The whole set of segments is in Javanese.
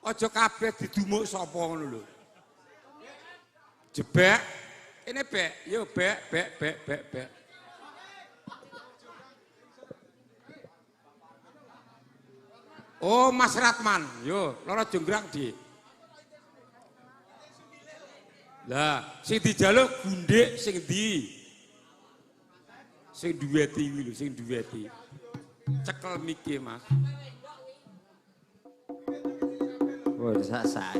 Aja kabeh didumuk sapa ngono lho. Jebek, ini bek, yo bek, bek, bek, bek, bek. Oh Mas Ratman, yo lara jonggrang di. Lah, sing dijaluk gundhik sing ndi? Sing duweti kuwi lho, sing duweti. Cekel mike, Mas. Oh, sak-sak.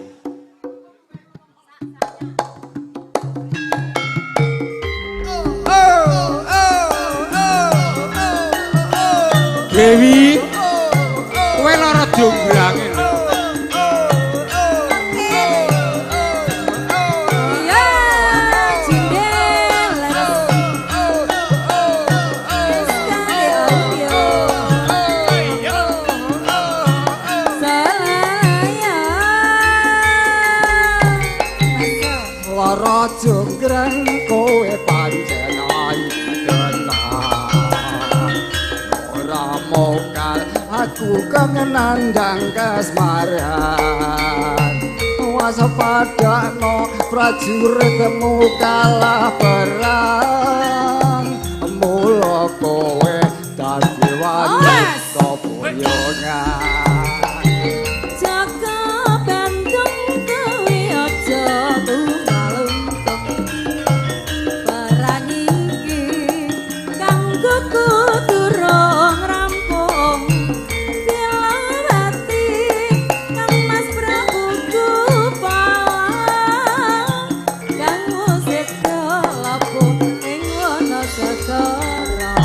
Dewi, kowe lara jonggrange lho. Iya, jendela. Lara jonggrang kowe pancen ayu tenan. Ora mokal aku kangen nandang kasmaran. Waspadakno prajuritmu kalah perang. Mula kowe dadi wanita boyongan. Jaka Bandung kowe aja lunga-luntung. Perang iki kanggo durung rampung. Dilawati Kang Mas Prabu Gupala. Kang seda labuh ing Wanasakara.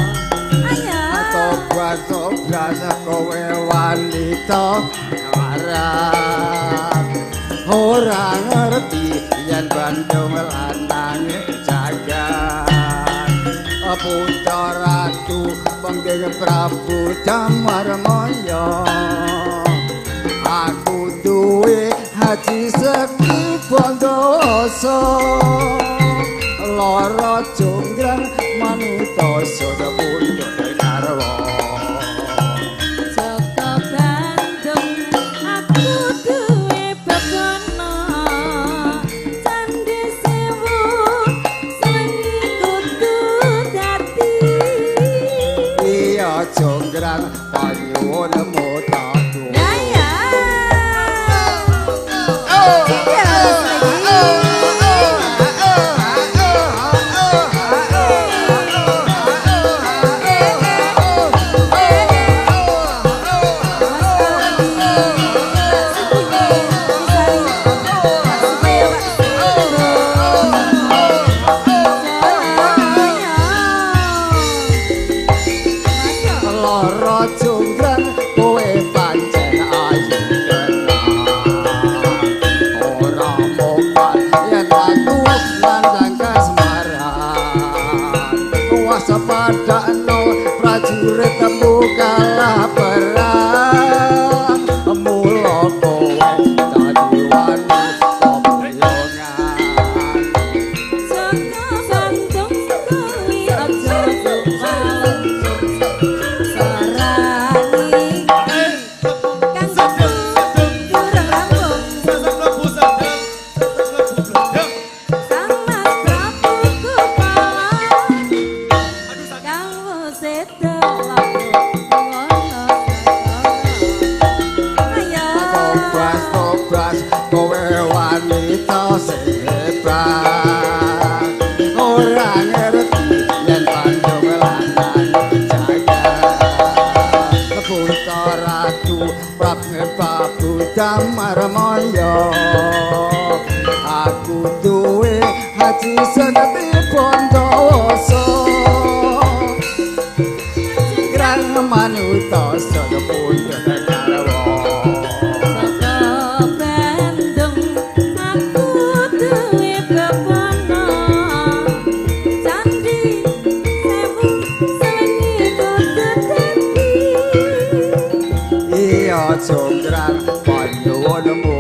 Ayo. Tobat-tobat kowe wanita waras. Ora ngerti yen Bandung lanange jagat. Putra ratu pengging Prabu Damarmaya. Aku duwe haji sekti Bondowoso. Lara jonggrang manut sada pundhut garwa. Jaka Bandung aku duwe bebana. Candhi Sewu senengi kudu dadi. Iya jonggrang panyuwunmu tatu. Daya. Iya lagi. Lara jonggrang kowe pancen ayu tenan. Ora mokal yen aku nandang kasmaran. Waspadakno prajuritmu kalah perang. Mula kowe dadi wanita boyongan. Jaka Bandung kowe aja lunga-luntung. Serang iki kang durung rampung. Sang Mas Prabu Gupala kang seda labuh Wanasakara. Ayo. Tobas-tobas kowe wanita sing hebat. Ora ngerti yen Bandung lanang jagat. Putra ratu Prabu Damarmaya. Aku duwe haji sekti Bondowoso. Grang manuta sada pundhut garwa. Jaka Bandung aku duwe bebana. Candhi Sewu sewengi kudu dadi. Iya jonggrang panyuwunmu